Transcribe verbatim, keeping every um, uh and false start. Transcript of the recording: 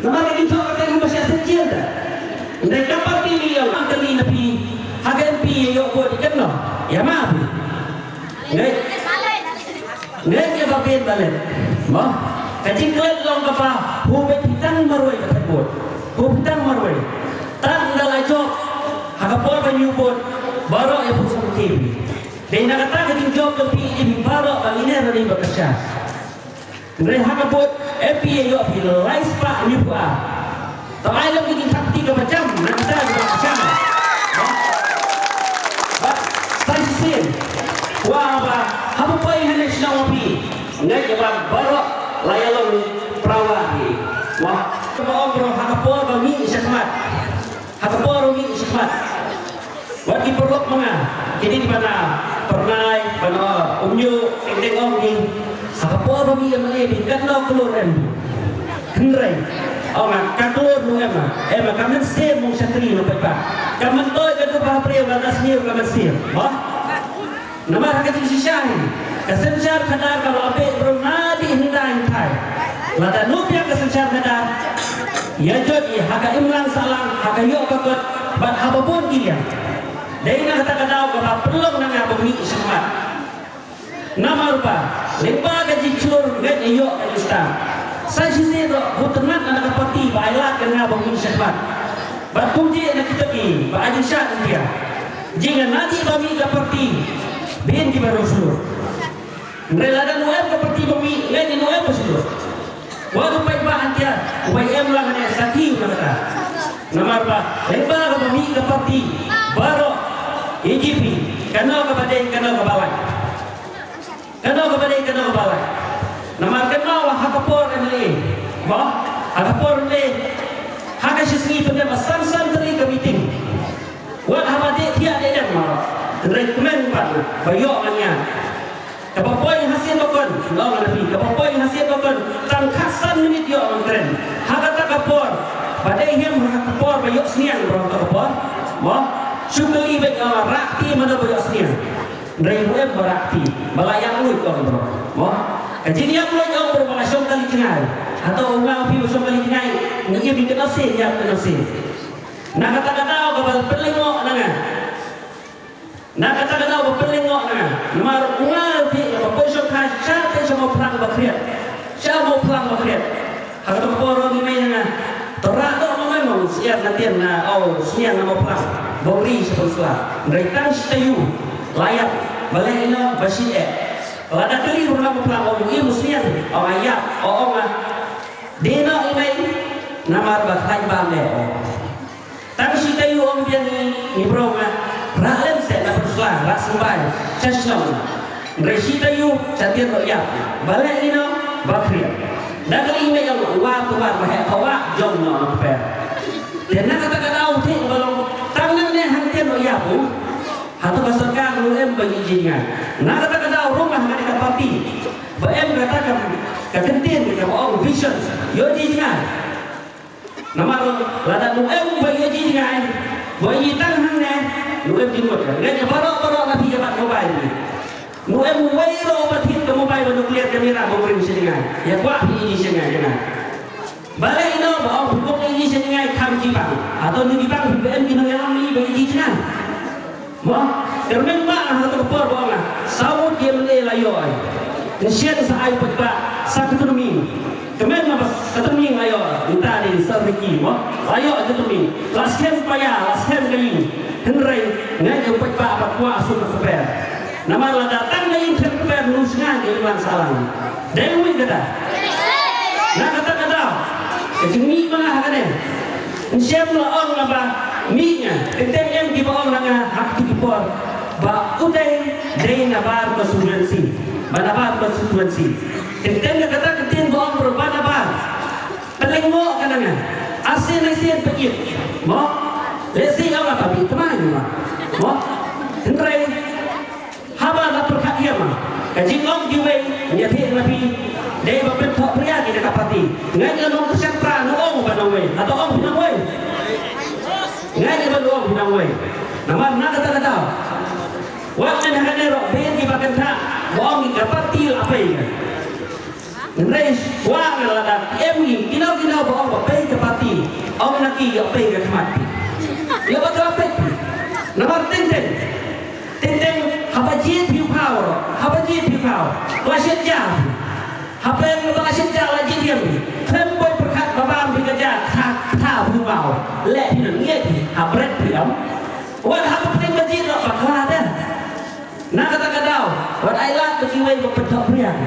Namar ka jingthoh ka teng ba sha sejil da. Ndai ka party ni ïa wan kali na phi. Ha ka M P ïa ïoh vote ïa kano. Ïa ma phi. Ngai. Ngai ïa ba phi ballot. Mo. Ka jingklet long kaba. Hu ba phi tang marwei ka vote. Hu ba phi tang marwei. Tang da la jop. Ha ka por ba ñu vote. Baroh ïa phi sngewthuh. Dei na kata ka jingjop ka phi ïa phi baroh ba ngin ïa ri ba ka sha. Hynrei ha ka vote M P ïa ïoh phi lai spah hynñiewphew ar. To ai lem ka jingthap kti kaba jam na kata kaba jam. Bad sa shisien kwah ba haba poi hangne shnong phi, ngai ïa ba baroh la ïalong prawa phi. Wah, kaba ong baroh ha ka por ba mih shakhmat. Ha ka por ba mih shakhmat. Wat ki paralok ma nga, kine kiba na Pyrnai, ba na Umñiuh, teng teng ong ki. Ha ka por ba mih M L A phi, katno klur em? Hynrei ong nga, ka klur ruh em, em ka mynsiem u shakri u paidbah. Ka myntoi ka duk ba ha briew, ka sniew ka mynsiem. Mo? Namar ha ka jingshisha hi, ka synshar khadar ka la beh briew nadien hyndai hynthai. Lada nud ïa ka synshar khadar, ïa jot ïa ha ka imlang sahlang, ha ka ïoh ka kot, bad ha ba bun ki liang. Dei na kata ka daw kaba pynlong na nga ba mih shakhmat. Namar ba lyngba ka jingshur ngeit ïa ïoh ka jingstad. Sa shisien ruh, u tyrnat na ka party ba ai lad ïa nga ba mih shakhmat. Bad kumjuh na kita ki ba ai jingshad ïa. Jingïa nadien ba mih ka party, bun kiba rung shlur. Hynrei lada ym em ka party ba mih, ngeit ïa ym em ba shlur. Wat u paidbah hangta, u bai em lang ne sakhi u na kata. Namar ba lyngba kaba mih ka party baroh, A G P, kano kaba dei, kano kaba lai. Kano kaba dei, kano kaba lai. Namar kynmaw ha ka por M L A. Mo, ha ka por M L A. Ha ka shisngi pyndep ba san san tylli ka meeting. Wat haba dei thiah dei dem mo. Hynrei kmen pat ba ïoh nga ïa. Kaba poi ha sien ba kon, long na phi, kaba poi ha sien ba kon, tang khatsan minit ïoh nga kren. Ha kata ka por, ba dei hem ha ka por ba ïoh sniang bro ha ka por. Mo, shu kylli beit nga rah kti mano ba ïoh sniang. Hynrei ruh em ba rah kti, ba la ïap luid ong bro. Mo, ka jingïap luid ong bro ba la shong kali jngai. Hato u nga u phi ba shong kali jngai, ngi im ïa ka nasi, ïap ka nasi. Na kata ka daw kaba pynlyngngoh na nga. Na kata ka daw ba pynlyngngoh na nga. Namar u nga u phi ba poi shong kha sha te sha Mawphlang ba khriat. Sha Mawphlang ba khriat. Ha kata ka por ngi mei na nga. To rah doh ma nga mong syiar na tien na au sniang na Mawphlang. Ba u ri sha Pynshla. Hynrei tang shi taïew. La ïap. Balei ino ba shi eh. Lada kylli ruh na Mawphlang au im sniang. Au ïap. Au ong ah. Dei noh i mei. Namar ba khlaiñ bam eh au. Tang shi taïew ong biang ngi, ngi briew nga. Rah lem seh na Pynshla, rah symbai sha shnong. Hynrei shi taïew sha tiar noh ïap. Balei ino ba khriat. Da kali i mei ong wah tu wah ba heh ka wah jong noh na kper. Te na kata ka daw thik ba long tang nangne hangtiar noh ïap u. Hato ka sorkar ruh em ba ïoh jingïa. Na kata ka daw ruh ma ha kane ka party ba em kata ka, ka kyntien kaba ong vision ïoh jingïa. Namar lada nu em ba ïa ji ngai, ba ïa tang hangne, nu em jingmut. Ngai baroh baroh na phi ïa bat mobile ni. Nu em uwei ruh ba thied ka mobile ba nuclear camera ba u ring sha ngai. Ïa kwah phi ïa ji sha ngai, sha ngai. Balei ino ba ong phi bok ïa ji sha ngai kham ji bang. Hato nu ji bang phi ba em ki nongïalam ni ba ïa ji sha ngai. Mo, kyrmen ba nga ha kato ka por ba nga, saw ngut ki M L A la ïoh ai. Ngi shen sa ai pat ba, sa ka tyrming. Kyrmen ba ka tyrming la ïoh, nta dei sa Ricky mo. La ïoh ka tyrming. La skhem paya, la skhem ka ïing. Hynrei, ngai ka pat ba, ba kwah suk ka super. Namar lada tang ka ïing skhem super, nu sngewbha ka ïing lang sa lang. Dei wei kata. Na kata kata. Ka jingmih ba nga ha kane. Ym shym la ong nga ba mih nga. Teng teng em kiba ong na nga ha kito ki por. Ba u dei dei na bar constituency. Ba na bar constituency. Teng teng ka kata ka ktien ba ong bro ba na bar. Pynlyngngoh ka na nga. Arsien arsien pynïap. Mo. Lehse ong nga ba mih tma nga ba. Mo. Hynrei Haba la pyrkhat ïa ma ka jingong kiwei, ïa thik na phi dei ba pynthoh pria ki na ka party. Ngai ka nongkyrshan pra nu ong ba nongwei, hato ong phi nongwei? Ngai ka ba nu ong phi nongwei. Namar na kata ka daw wat men ha kane rok ben ki ba kynthah ba ong ki ka party la pei. Hynrei kwah nga lada em ngi kino kino ba ong ba pei ka Ïoh peit ka khmat phi. Ïoh ba ka peit phi. Namar teng teng. Teng teng haba jied phi u phaw. Haba jied phi u phaw. Ba shet ja phi. Hapdeng ba shet ja la jied ïa phi. Khlem poi pyrkhat ba bam phi ka ja kha kha phi u phaw. Leh phi nang ïa phi. Ha bret phi am. Wat haba pdeng ba jied la bakla da. Na kata ka daw. Wat ai lad ba kiwei ba pynthok priang.